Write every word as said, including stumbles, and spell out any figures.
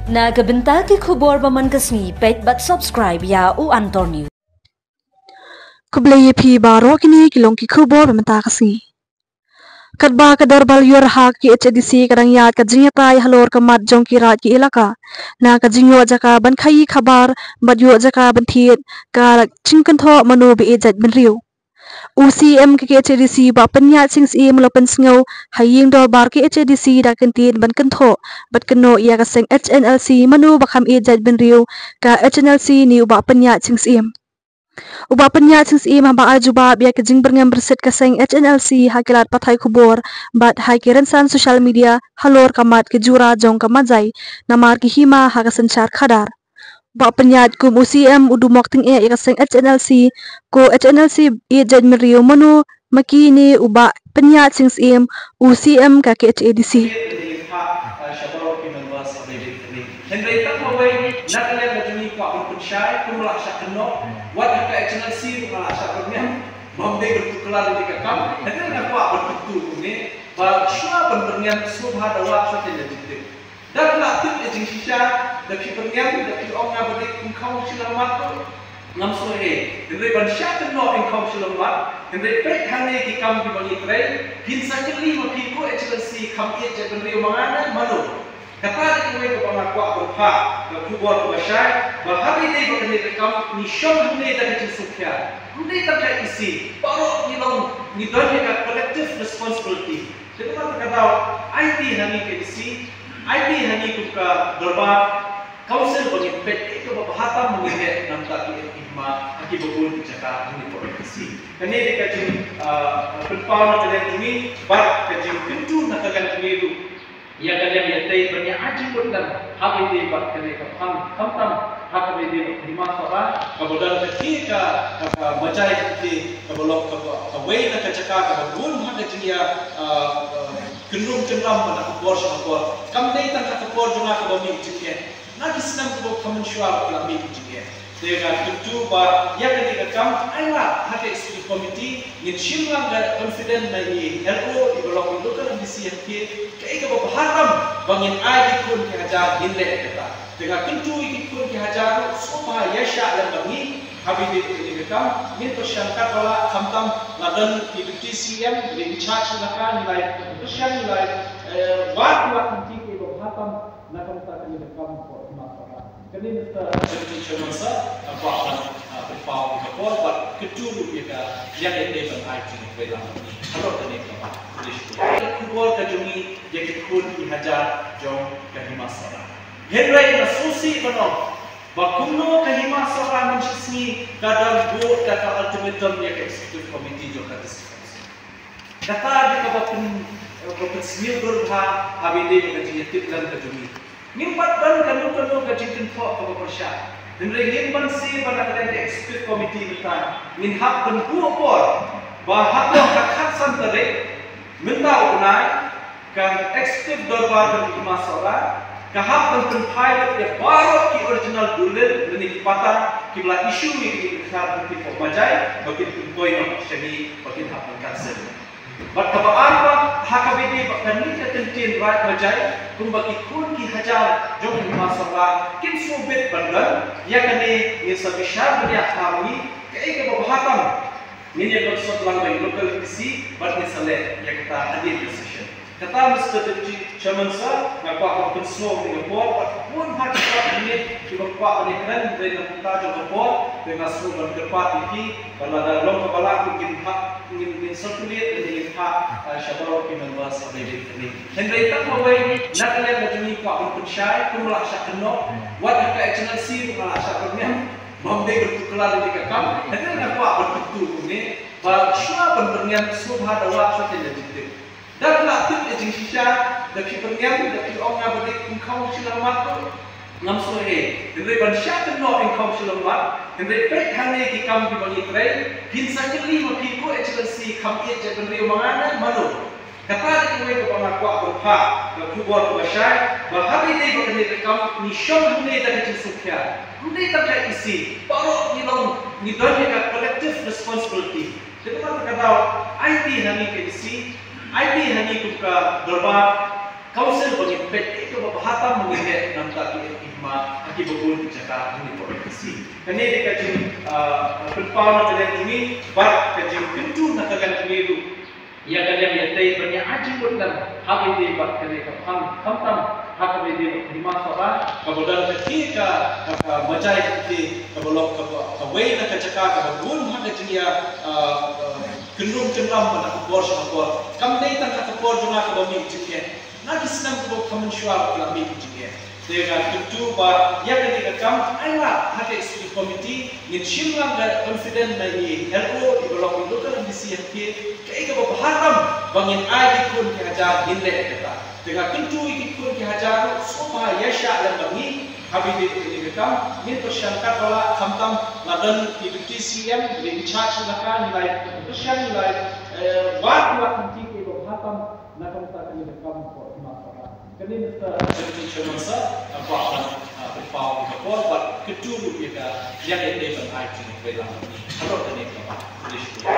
Na ka bynta ki khubor ba man ka sngi, peit bad subscribe ïa u Antor News. Khublei ïa phi baroh, kine ki long ki khubor ba mynta ka sngi. Katba ka dorbar lawyer ha ka K H A D C ka dang ïaid ka jingïatai halor ka mat jong ki raid ki elaka na ka jingïoh jaka ban khaii khabar bad ïoh jaka ban thied ka jingkynthoh mano ba ïeit jaitbynriew. U C E M ka K H A D C Bah Pynïaid Sing Syiem u la pynsngew ha ïing dorbar K H A D C da ka kyntien ban kynthoh bad kynnoh ïa ka seng H N L C mano ba kham ïeit jaitbynriew, ka H N L C ne u Bah Pynïaid Sing Syiem. U Bah Pynïaid Sing Syiem haba ai jubab ïa ka jingbyrngem byrsit ka seng H N L C ha ki lad pathai khubor bad ha ki rynsan social media halor ka mat ki jura jong ka Majai namar ki hima ha ka synshar khadar. Bah Pynïaid kum u C M u du mok tyngeh ïa ka seng H N L C, ko H N L C ïeit jaitbynriew mano ma ki ne u Bah Pynïaid Sing Syiem, u C M ka K H A D C. Hynrei tang kawei na ka liang ka jong ngi kwah ban pynshai, kum la shah kynnoh, wat ha ka H N L C ruh nga la shah pynmih, bym dei ban tuklar ïa ka kam, hynrei nga kwah ban pyntu kumne, ba shuwa ban pynmih sngewbha da wad shuwa te na jingtip. Da phi la tip ïa jingshisha, da phi pynmih, da phi ong nga ba dei kum kham shilliang mat ruh, ngam sngew. Hynrei ban shah kynnoh ïa kum kham shilliang mat, hynrei peit hangne ki kam kiba ngi trei, phin sa kylli ma phi ko H N L C kham ïeit jaitbynriew ma nga ne mano. Kata dei kawei kaba nga kwah ban phah, ka khubor kaba shai, ba ha kane dei ba kane ka kam ngi shong hangne da ka jingsngewkhia. Ym dei tang ka E C, baroh ngi long, ngi don ïa ka collective responsibility. Te kumta ka daw, aiti ha ngi ka E C, aiti ha ngi kum ka dorbar council ba ngin peit ïa kaba bha tam ba ngin leh na ka bynta ki hima ha kiba bun ki jaka ha ngi ka E C. Kane dei ka jing, ah, pynpaw na ka liang jong ngi, bad ka jingkyntu na ka liang jong ngi ruh. Ïa ka liang ïa tei ban ïa ai jingmut lang ha kaba ïadei bad kane ka phang, khamtam ha kaba ïadei bad ka Hima Sohra kaba don ka ki ka, ka, ka Majai ka ki kaba long kaba, kawei na ka jaka kaba bun ha ka jingïa, ah, ah, kynrum kynram na ka por sha ka por. Kam dei tang ha ka por jong nga kaba mih jingeh. Na ki snem kiba kham mynshuwa ba ki la mih ki jingeh. Te nga kyntu ba ïa kane ka kam ai lad ha ka executive committee, ngin shim lang ka confident na i L O, iba long i local M D C M K, kaei kaba bha tam ba ngin ai ki khun ki hajar ngin leh kata. Te nga kyntu ïa ki khun ki hajar ruh sngewbha ïa shah lem bad ngi ha kaba ïadei bad kane ka kam, ngin pyrshang katba lah, khamtam la don i Deputy C M, in charge elaka, ngi la pyrshang, ngi la, eh, wad wad lynti kaei kaba bha tam na ka bynta kane ka kam ka Hima Sohra. Kane Mister Deputy Chairman Sir, nga kwah ban, ah, pynpaw ïa ka por bad kyntu ruh ïa ka, ïa ka dei ban ai jingïatreilang halor kane ka mat. Khublei shibun. Ka khubor ka jong ngi ïa ki khun ki hajar jong ka Hima Sohra. Hynrei nga sngewsih ban ong ba kumno ka Hima Sohra mynshisngi ka dang bud ka, ka ultimatum ïa ka executive committee jong ka District Council. Kata dei kaba pyn, kaba pynsniew dur bha ha kaba ïadei bad ka jingïatip lang ka jong ngi. Ngim pat don kano kano ka jingkynthoh kaba pyrshah. Hynrei ngim banse ba na ka liang ka executive committee mynta ngin hap pynbuh por ba haduh ka khatsan tarik mynta u bnai, ka executive dorbar ka Hima Sohra ka hap ban pynphai lut ïa baroh ki original dulil lane ki patta kiba la issue ïa ki Majai ba kin pynpoi noh sha ngi ba kin hap ban cancel. Bad kaba ar pat, ha kaba ïadei bad kane ka kyntien raid Majai, kumba ki khun ki hajar jong ka Hima Sohra kin sngewbit ban don, ïa kane ngin sa bishar bniah ha ngi kaei kaba bha tam. Ngin ïa consult lang bad i local M D C bad ngin sa leh ïa kata hadien ka session. Kata Mister Deputy Chairman Sir, nga kwah ban pynsngew ïa ka por bad bun ha ki spah minit kiba kwah ban ïakren, hynrei na ka bynta jong ka por te nga sngew ban kyrpad ïa phi ba lada long kaba lah ngin phah, ngin, ngin circulate, ngin phah, ah, sha baroh ki members ha kaba ïadei bad kane. Hynrei tang kawei na ka liang ka jong ngi kwah ban pynshai, kumba la shah kynnoh, wat ha ka H N L C ruh nga la shah pynmih, bym dei ban tuklar ïa ka kam, hynrei nga kwah ban kyntu kumne ba shuwa ban pynmih sngewbha da wad shuwa te na jingtip. Da phi la tip ïa jingshisha, da phi pynmih, da phi ong nga ba dei kum kham shilliang mat ruh, ngam sngew ei. Hynrei ban shah kynnoh kum kham shilliang mat, hynrei peit hangne ki kam kiba ngi trei, phin sa kylli ma phi ko H N L C kham ïeit jaitbynriew ma nga ne mano. Kata dei kawei kaba nga kwah ban phah, ka khubor kaba shai, ba ha kaba ïadei bad kane ka kam ngi shong hangne da ka jingsngewkhia. Ym dei tang ka E C, baroh ngi long, ngi don ïa ka collective responsibility. Te kumta ka daw, aiti ha ngi ka E C, aiti ha ngi kum ka dorbar council ba ngin peit ïa kaba bha tam ba ngin leh namar ki hima ha kiba bun ki jaka ha kane ka por. Kane dei ka jing, ah, pynpaw na ka liang jong ngi bad ka jingkyntu na ka liang jong ngi ruh ïa ka liang ïa tei ban ïa ai jingmut lem ha kaba ïadei bad kane ka phang, khamtam ha kaba ïadei bad hima Sohra kaba don ka jingka, ka, ka majai ka jingtei kaba long kaba kawei na ka jaka kaba bun ha ka jingïa, ah, ah, kynrum kynram ba na ka por sha ka por. Kam dei tang ka por jong nga kaba mih jingeh. Na ki snem kiba kham mynshuwa ki la mih jingeh. Te nga kyntu ba ïa kane ka kam ai lad ha ka executive committee ngin shim lang ka confident na i L O, i ba long i local M D C M K, kaei kaba bha tam ba ngin ai ki khun ki hajar ngin leh ïa kata. Te nga kyntu ïa ki khun ki hajar ruh sngewbha ïa shah lem bad ngi ha kaba ïadei bad kane ka kam, ngin pyrshang katba lah khamtam la don i Deputy C M, i in charge ilaka, ngi la ïa pyrshang, ngi la, eh, wad wad ki kti kiba bha tam na ka bynta kane ka kam ko hima Sohra. Kane Mister Deputy Chairman Sir, ah, kwah ban, ah, pynpaw ïa ka por bad kyntu ruh ïa ka liang ïa tei ban ai jingpynlong halor kane ka kam.